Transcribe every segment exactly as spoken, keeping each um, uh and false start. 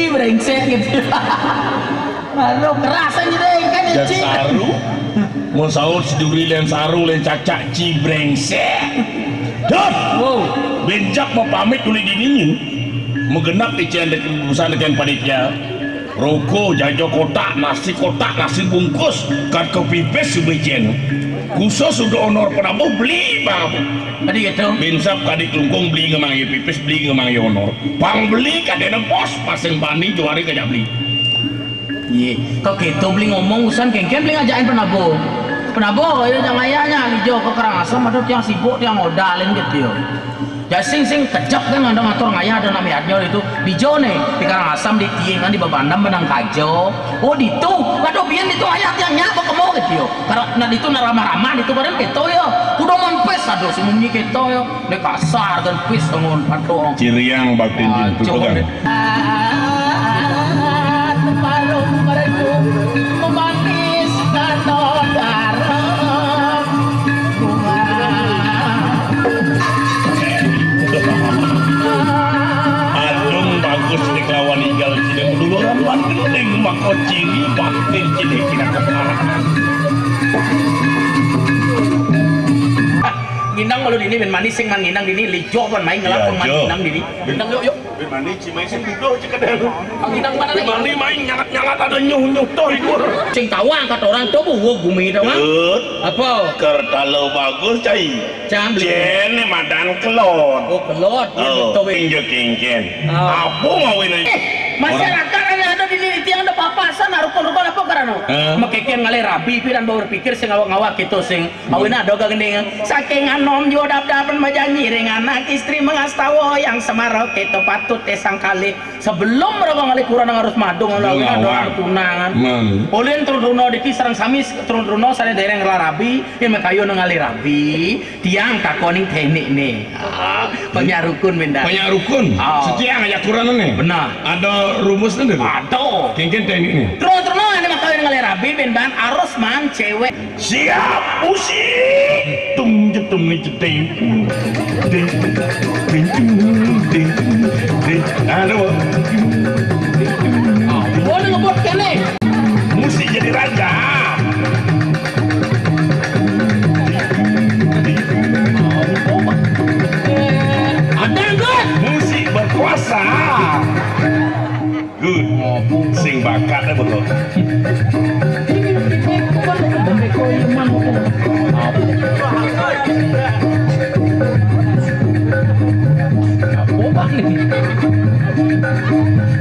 Brengsek gitu. Aduh, keras aja deh, kan ya, Cing. Saru. Mun saur si Duri lain saru, lain cacak, ci brengsek. Dah. Wow. Bencak mau pamit uli dini. Menggenap icén dek urusan dengan panitia. Roko, jajo kotak, nasi kotak, nasi bungkus, kan kopi pes subicén. Khusus untuk honor penabuh beli, Bang. Tadi gitu. Binsap kadi kelungkung beli ngemang ye pipis, beli ngemang ye honor. Pang beli kadéna bos, pasing bani juari kajak beli. Iya, kok gitu beli ngomong usan kéngkén beli ngajakin penabuh. Penabuh, ayo jangan ayahnya, ijo ke Karangasem, aduh tiang sibuk, tiang modalin gitu yo. Ya sing sing kejep kan ada ngatur ngayah ada nak miatnya itu. Di jo nih, di Karangasem, di Tiing kan, di Babandam benang kajo. Oh ditu, aduh biyen ditu ayah tiang nyak bekemo gitu yo. Karena nak ditu nak ramah-ramah ditu badan gitu yo. Kudu mon pes aduh sing munyi gitu yo. Nek kasar kan pis ngon padong. Ciriang bakti. Ah, jintu coba kan. Deh. Palu merdu memanis kano garam. Adung bagus nek lawan igal cine duluran wan gending mako ciri bakti cine kina kebenaran. Ngindang malu dini ben manis sing man ngindang dini lijo pan main ngelak. Ya, pan man jo. Ngindang dini. Ngindang yuk yuk. Ben manis cimai sing duduh cekedel. Ngindang mana nih? Ben manis main nyangat-nyangat ada nyuh-nyuh toh iku. Sing tahu angkat orang tuh bu gumi itu mah. Dut. Apa? Kertalo bagus cai. Cang beli. Cene madan kelon. Oh kelon. Oh, betul. Injo kengken. Oh. Apa ngawin aja? Eh, masyarakat ada ada di tiang ada papasan rukun-rukun apa karena? Hah? Makeken ngalih rabi pidan bawa berpikir sing awak-ngawak gitu sing. Awin ada gak gending. Saking anom jual dap-dapan majanji ring anak istri mengastawa yang semaro kita patut tesang kali. Sebelum mereka ngalih kurang harus madung lalu ada tunangan. Ulin turun runo diki sareng sami turun runo sare dereng ngelar rabi, yang mekayu nang ngalih rabi, tiang takoning teknik nih. Ah, banyak rukun benda. Banyak rukun. Oh. Setiang aja kurang nih. Benar. Ada rumusnya deh. Ada. Kengken teknik nih. Terus terus nih mekayu ngalih rabi bendan arus man cewek. Siap, musik. Tung jetung jeding. Ding, ding, ding, ding. Aduh. Boleh ngebut kene. Musik jadi raja. Ada, Gus. Musik berkuasa. Good. Sing bakat eh betul.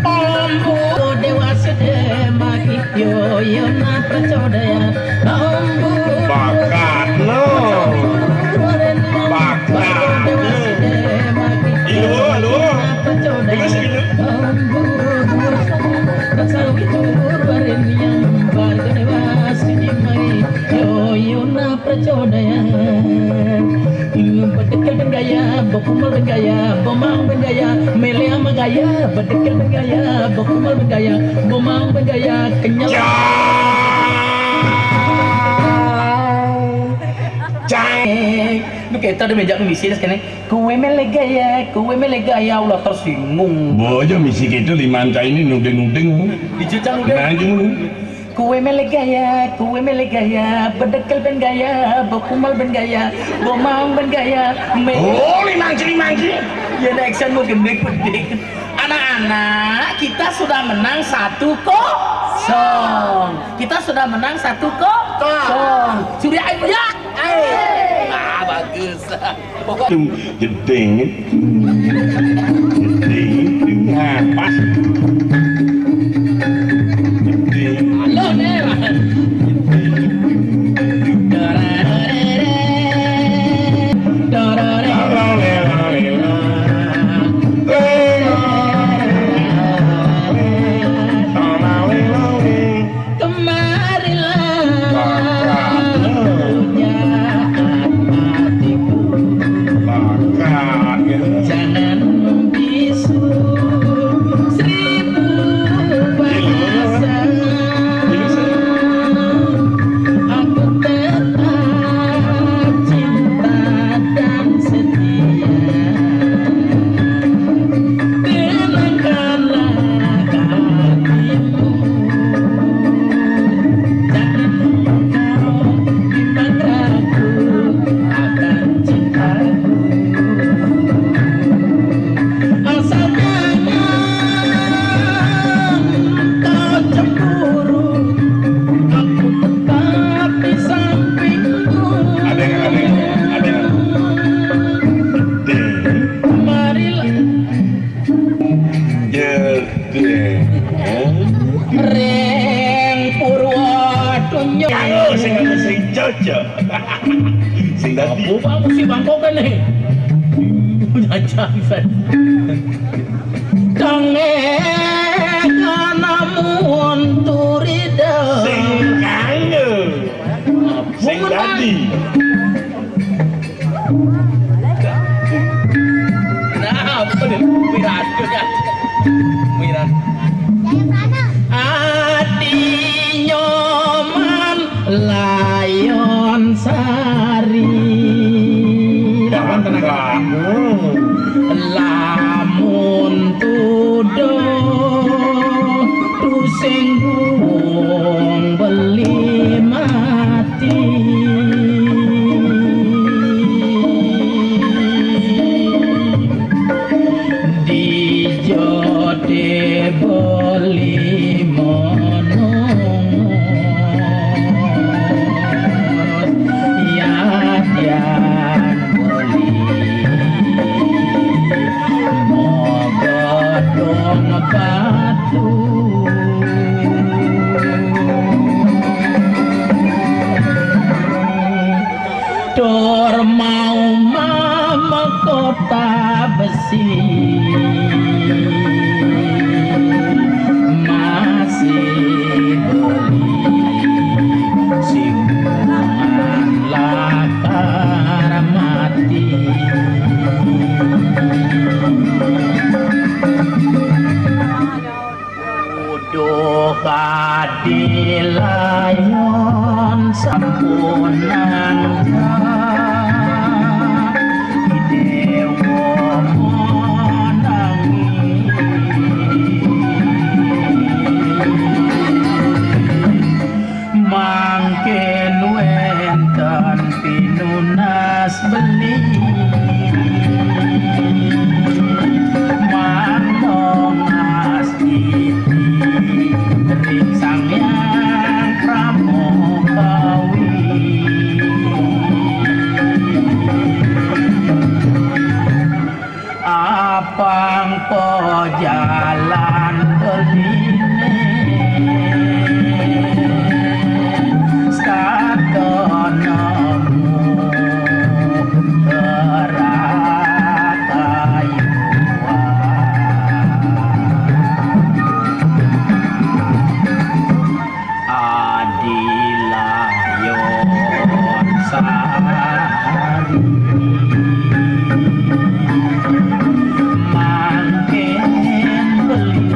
Ombo dewa sedemaki yo yo na percodaya. Ombo bakat no. Bakat. Ilu, ilu. Ilu sih, ilu. Yo, yo, na percodaya. Bedekel bengaya, bekumal bengaya, bemang bengaya, mele ama gaya, bedekel bengaya, bekumal bengaya, bemang bengaya, kenyal. Cang. Lu kita ada meja misi kene. Kue mele gaya, kue mele gaya, ulah tersinggung. Bojo misi gitu liman cai ini nuding-nuding. Dicucang udah. Nah, jung. Kue mele gaya, kue mele gaya, bedekel ben gaya, bekumal ben gaya, bomang ben gaya, me- Oh, liman cai, liman cai. Ya, ada action mau gendek-gendek. Anak-anak, kita sudah menang satu kosong. Kita sudah menang satu kosong. Surya Ayu ya. Ah, bagus. Pokok jeding. Jeding. Nah, pas. Jeding. Halo, Ner. Kemarilah. Bakat. Punya hatiku. Bakat, gitu. Jangan membisu. Seribu Cocok. Sing dadi. Apa, Pak, mesti bangkok kan nih? Jajan, Pak. Dongé kanamun turida. Sing kanggo. Sing dadi. Nah, apa nih? Wiranto ya. Wiranto. Adi Nyoman Layon Sari. Lamun tuduh tusing burung beli mati. Dijode beli monong yadian beli mogodong batu. Tur mau mahkota besi masih beli simbulan lakar mati. Uduh kadilayon sampunang idewa monangi. Mangkin wénten pinunas beli manong astiti ring Sang Hyang Pramokawi. Apang pajalan beliné satana mu kerakayuan. Adilayon Sari. Mangkin beli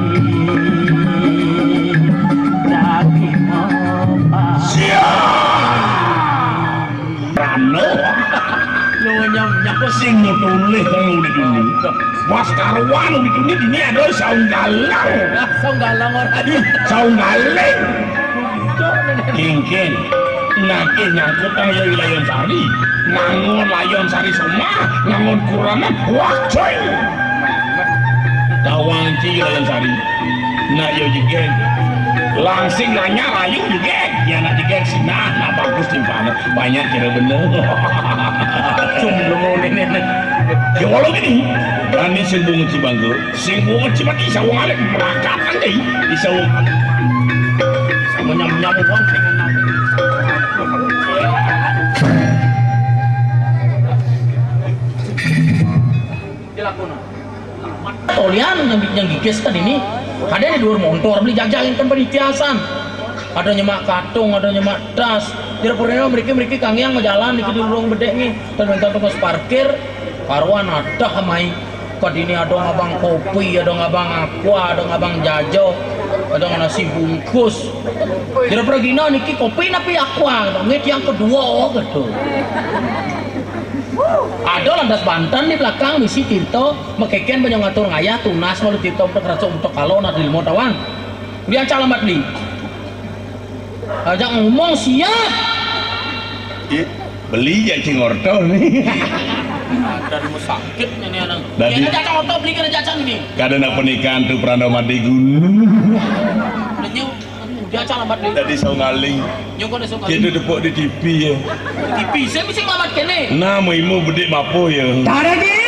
dadi mepah. Siap. Rano. Nyapa sing mutulih kang uli duni? Mas karuan uli duni dini ada saung galang. Saung galang ora. Ih, saung galing. Kingking. Nake nyangkut kang ya wilayah sari. Nangun layon sari semah, nangun kuranan. Wah, coy. Tawang ci wilayah sari. Nak yo jegeg. Langsing nanya rayu jegeg. Ya nak jegeg sih nah, nak bagus timpana. Banyak kira bener. Cum lu mau nenek. Ya walau gini. Berani sing bungut ci bangku. Sing bungut ci mati sawung alek berangkat nanti. Di sawung. Sama nyam-nyam uang sing nanti. Tolian yang, yang gigis kan ini. Ada di luar montor beli jajahin kan panitia san. Ada nyemak katung, ada nyemak tas. Jadi purina mereka mereka kangiang mau jalan di kedua ruang bedek nih. Dan minta tugas parkir. Karuan ada mai. Kok ini ada ngabang kopi, ada ngabang aqua, ada ngabang jajo, ada nasi bungkus. Jadi pergi niki kopi napi aqua, ngit yang kedua gitu. Ada lantas Banten di belakang misi Tirto, mekeken banyak ngatur ngayah tunas malu Tirto untuk raja untuk kalau nak limo tawang. Dia calamat li. Ajak ngomong siap. Iya, beli ya cing orto nih. Ada rumah sakit ini anak. Dadi ya, ada jatah orto beli kena jatah ini. Kada nak pernikahan tuh Pranda Made Gunung. Dia calamat li. Dadi saung galing. Nyoko ada saung galing. Kita tepuk di T V ya. T V saya mesti ngelamat kene. Nah, mau imu bedik mapo ya. Tara di.